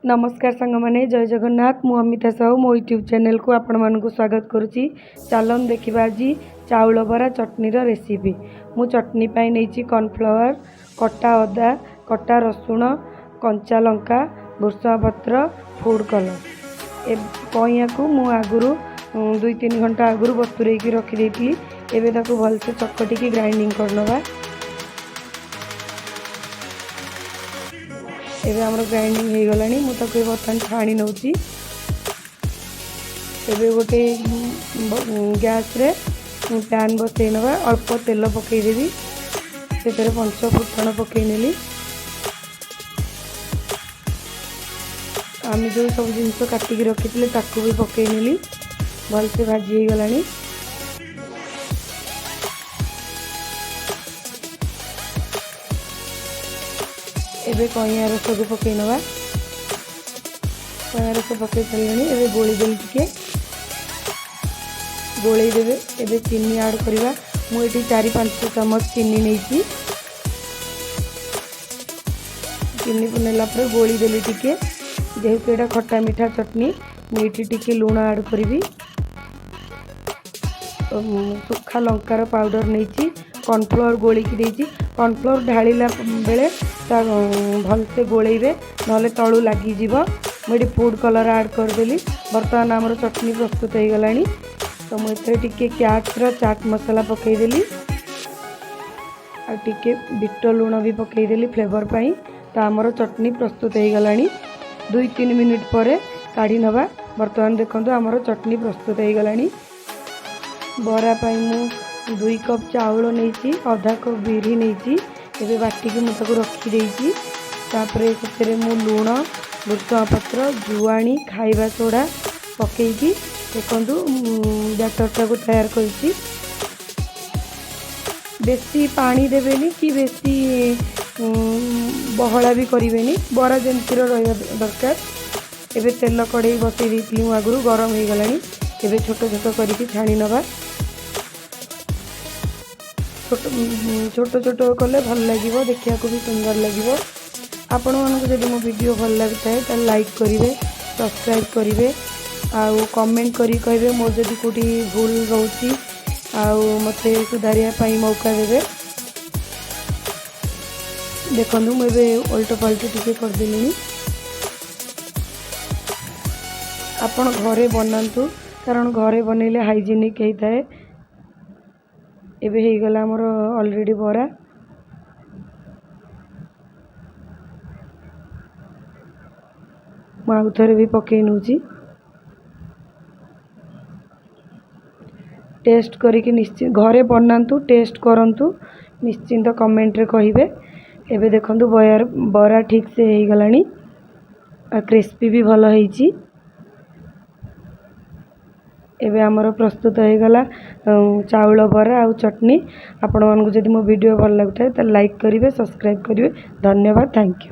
ନମସ୍କାର ସାଙ୍ଗମାନେ, ଜୟ ଜଗନ୍ନାଥ। ମୁଁ ଅମିତା ସାହୁ, ମୋ ୟୁଟ୍ୟୁବ୍ ଚ୍ୟାନେଲକୁ ଆପଣମାନଙ୍କୁ ସ୍ୱାଗତ କରୁଛି। ଚାଲନ୍ତୁ ଦେଖିବା ଆଜି ଚାଉଳ ବରା ଚଟଣିର ରେସିପି। ମୁଁ ଚଟଣି ପାଇଁ ନେଇଛି କର୍ଣ୍ଣଫ୍ଲାୱାର, କଟା ଅଦା, କଟା ରସୁଣ, କଞ୍ଚା ଲଙ୍କା, ଭୃଷଙ୍ଗ ପତ୍ର, ଫୁଡ଼୍ କଲର୍। ଏ କଇଁଆକୁ ମୁଁ ଆଗରୁ 2-3 ଘଣ୍ଟା ଆଗରୁ ବତୁରେଇକି ରଖିଦେଇଥିଲି। ଏବେ ତାକୁ ଭଲସେ ଚକଟିକି ଗ୍ରାଇଣ୍ଡିଙ୍ଗ କରିନେବା। ଏବେ ଆମର ଗ୍ରାଇଣ୍ଡିଙ୍ଗ ହେଇଗଲାଣି। ମୁଁ ତାକୁ ବର୍ତ୍ତମାନ ଛାଣି ନେଉଛି। ଏବେ ଗୋଟେ ଗ୍ୟାସ୍ରେ ପ୍ୟାନ୍ ବସେଇ ନେବା। ଅଳ୍ପ ତେଲ ପକାଇଦେବି। ସେଥିରେ ପଞ୍ଚ ଫୁଟଣ ପକାଇ ନେଲି। ଆମେ ଯେଉଁ ସବୁ ଜିନିଷ କାଟିକି ରଖିଥିଲେ, ତାକୁ ବି ପକାଇ ନେଲି। ଭଲସେ ଭାଜି ହେଇଗଲାଣି। ଏବେ କଇଁଆ ରସକୁ ପକାଇ ନେବା। କଇଁଆ ରସ ପକାଇ ସାରିଲେଣି। ଏବେ ଗୋଳେଇ ଦେଲି, ଟିକେ ଗୋଳେଇ ଦେବେ। ଏବେ ଚିନି ଆଡ଼୍ କରିବା। ମୁଁ ଏଠି 4-5 ଚାମଚ ଚିନି ନେଇଛି। ଚିନି ନେଲା ପରେ ଗୋଳି ଦେଲି ଟିକେ। ଯେହେତୁ ଏଇଟା ଖଟା ମିଠା ଚଟଣି, ମୁଁ ଏଇଠି ଟିକେ ଲୁଣ ଆଡ଼୍ କରିବି। ଶୁଖା ଲଙ୍କାର ପାଉଡ଼ର ନେଇଛି। କର୍ଣ୍ଣଫ୍ଲୋର୍ ଗୋଳିକି ଦେଇଛି। କର୍ଣ୍ଣଫ୍ଲୋର୍ ଢାଳିଲା ବେଳେ ତା ଭଲସେ ଗୋଳେଇବେ, ନହେଲେ ତଳୁ ଲାଗିଯିବ। ମୁଁ ଏଠି ଫୁଡ଼୍ କଲର୍ ଆଡ଼୍ କରିଦେଲି। ବର୍ତ୍ତମାନ ଆମର ଚଟଣି ପ୍ରସ୍ତୁତ ହେଇଗଲାଣି। ତ ମୁଁ ଏଥିରେ ଟିକେ କ୍ୟାଟ୍ସର ଚାଟ୍ ମସଲା ପକାଇଦେଲି ଆଉ ଟିକେ ବିଟ ଲୁଣ ବି ପକାଇଦେଲି ଫ୍ଲେଭର୍ ପାଇଁ। ତ ଆମର ଚଟଣି ପ୍ରସ୍ତୁତ ହେଇଗଲାଣି। 2-3 ମିନିଟ୍ ପରେ କାଢ଼ି ନେବା। ବର୍ତ୍ତମାନ ଦେଖନ୍ତୁ, ଆମର ଚଟଣି ପ୍ରସ୍ତୁତ ହେଇଗଲାଣି। ବରା ପାଇଁ ମୁଁ 2 କପ୍ ଚାଉଳ ନେଇଛି, ଅଧା କପ୍ ବିରି ନେଇଛି। ଏବେ ବାଟିକି ମୁଁ ତାକୁ ରଖିଦେଇଛି। ତାପରେ ସେଥିରେ ମୁଁ ଲୁଣ, ଭୃଷଙ୍ଗ ପତ୍ର, ଜୁଆଣି, ଖାଇବା ସୋଡ଼ା ପକାଇକି ଦେଖନ୍ତୁ ବ୍ୟାଟରଟାକୁ ତୟାର କରିଛି। ବେଶୀ ପାଣି ଦେବେନି କି ବେଶୀ ବହଳା ବି କରିବେନି। ବରା ଯେମିତିର ରହିବା ଦରକାର। ଏବେ ତେଲ କଢ଼େଇ ବସେଇ ଦେଇଥିଲି ମୁଁ ଆଗରୁ, ଗରମ ହେଇଗଲାଣି। ଏବେ ଛୋଟ ଛୋଟ କରିକି ଛାଣି ନେବା। ଛୋଟ ଛୋଟ ଛୋଟ କଲେ ଭଲ ଲାଗିବ, ଦେଖିବାକୁ ବି ସୁନ୍ଦର ଲାଗିବ। ଆପଣମାନଙ୍କୁ ଯଦି ମୋ ଭିଡ଼ିଓ ଭଲ ଲାଗୁଥାଏ, ତାହେଲେ ଲାଇକ୍ କରିବେ, ସବସ୍କ୍ରାଇବ୍ କରିବେ ଆଉ କମେଣ୍ଟ କରି କହିବେ ମୋର ଯଦି କେଉଁଠି ଭୁଲ ରହୁଛି ଆଉ ମୋତେ ସୁଧାରିବା ପାଇଁ ମୌକା ଦେବେ। ଦେଖନ୍ତୁ, ମୁଁ ଏବେ ଓଲଟ ପାଲଟ ଟିକେ କରିଦେଲିଣି। ଆପଣ ଘରେ ବନାନ୍ତୁ, କାରଣ ଘରେ ବନେଇଲେ ହାଇଜେନିକ୍ ହେଇଥାଏ। ଏବେ ହେଇଗଲା ଆମର ଅଲରେଡ଼ି ବରା। ମୁଁ ଆଉ ଥରେ ବି ପକାଇ ନେଉଛି। ଟେଷ୍ଟ କରିକି ନିଶ୍ଚିତ ଘରେ ବନାନ୍ତୁ, ଟେଷ୍ଟ କରନ୍ତୁ, ନିଶ୍ଚିନ୍ତ କମେଣ୍ଟରେ କହିବେ। ଏବେ ଦେଖନ୍ତୁ, ବରା ଠିକ୍ସେ ହେଇଗଲାଣି ଆଉ କ୍ରିସ୍ପି ବି ଭଲ ହେଇଛି। ଏବେ ଆମର ପ୍ରସ୍ତୁତ ହେଇଗଲା ଚାଉଳ ବରା ଆଉ ଚଟଣି। ଆପଣମାନଙ୍କୁ ଯଦି ମୋ ଭିଡ଼ିଓ ଭଲ ଲାଗୁଥାଏ, ତାହେଲେ ଲାଇକ୍ କରିବେ, ସବସ୍କ୍ରାଇବ୍ କରିବେ। ଧନ୍ୟବାଦ, thank you.